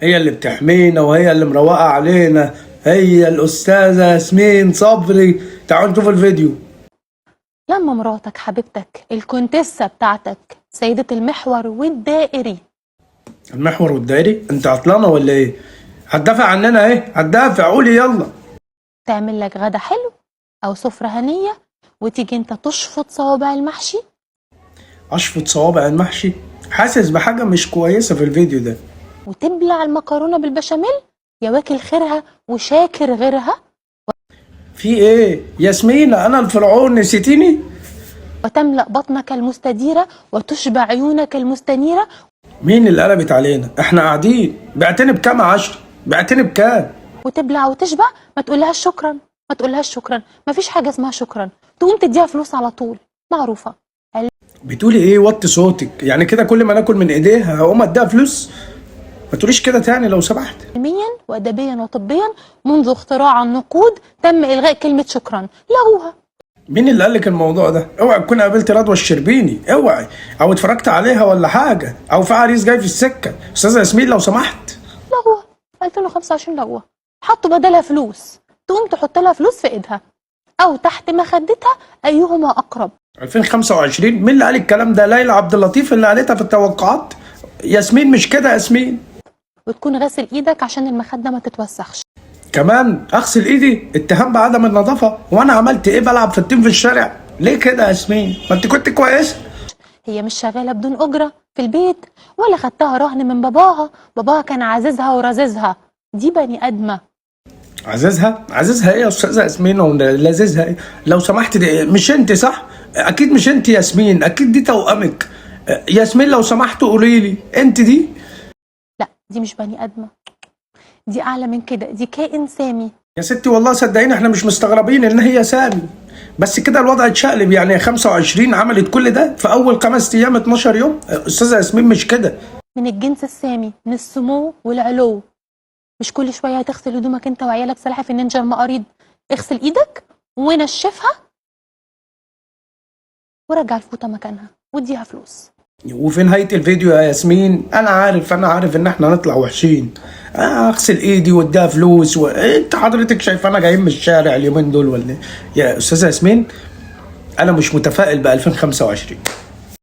هي اللي بتحمينا وهي اللي مروقه علينا، هي الاستاذة ياسمين صبري. تعالوا نشوف الفيديو. لما مراتك حبيبتك الكونتيسة بتاعتك سيدة المحور والدائري. المحور والدائري؟ انت عطلانه ولا ايه؟ هتدافع عننا ايه؟ هتدافع؟ قولي يلا. تعمل لك غدا حلو أو سفرة هنية وتيجي انت تشفط صوابع المحشي. اشفط صوابع المحشي؟ حاسس بحاجة مش كويسة في الفيديو ده. وتبلع المكرونة بالبشاميل يا واكل خيرها وشاكر غيرها. في ايه ياسمين؟ انا الفرعون، نسيتيني؟ وتملأ بطنك المستديرة وتشبع عيونك المستنيرة. مين اللي قلبت علينا؟ احنا قاعدين. بعتني بكام يا عشري؟ بعتني بكام؟ وتبلع وتشبع، ما تقولهاش شكرا، ما تقولهاش شكرا، ما فيش حاجة اسمها شكرا، تقوم تديها فلوس على طول. معروفة. بتقولي ايه؟ وطي صوتك. يعني كده كل ما ناكل من ايديها هقوم اديها فلوس؟ ما تقوليش كده تاني لو سمحت. علميا وأدبيا وطبيا منذ اختراع النقود تم إلغاء كلمة شكرا، لغوها. مين اللي قال لك الموضوع ده؟ اوعي تكون قابلت رضوى الشربيني، اوعي، او اتفرجت عليها ولا حاجة، او في عريس جاي في السكة. استاذه ياسمين لو سمحت. لغوها 2025، لغوها، حطوا بدلها فلوس. تقوم تحط لها فلوس في ايدها او تحت مخدتها، ايهما اقرب. 2025؟ مين اللي قال الكلام ده؟ ليلى عبد اللطيف اللي قالتها في التوقعات؟ ياسمين مش كده يا ياسمين. وتكون غاسل ايدك عشان المخدة ما تتوسخش. كمان اغسل ايدي؟ اتهام بعدم النظافة، وانا عملت ايه؟ بلعب في الطين في الشارع؟ ليه كده يا ياسمين؟ ما انت كنت كويسة. هي مش شغالة بدون اجره في البيت ولا خدتها رهن من باباها، باباها كان عاززها وراززها، دي بني ادمه. عزيزها؟ عزيزها ايه يا استاذه ياسمين؟ ولذيذها ايه؟ لو سمحت، دي مش انت صح؟ اكيد مش انت ياسمين، اكيد دي توأمك. ياسمين لو سمحت قولي لي انت دي؟ لا دي مش بني ادمه، دي اعلى من كده، دي كائن سامي. يا ستي والله صدقيني احنا مش مستغربين ان هي سامي، بس كده الوضع اتشقلب. يعني 25 عملت كل ده في اول 5 ايام 12 يوم؟ استاذه ياسمين مش كده. من الجنس السامي، من السمو والعلو. مش كل شوية هتغسل هدومك انت وعيالك سلاحف النينجا المقاريض. اغسل ايدك ونشفها ورجع الفوطه مكانها واديها فلوس. وفي نهاية الفيديو يا ياسمين، انا عارف، انا عارف ان احنا هنطلع وحشين. اغسل ايدي واديها فلوس انت حضرتك شايف انا جايين من الشارع اليومين دول ولا ايه؟ يا استاذه ياسمين انا مش متفائل ب 2025.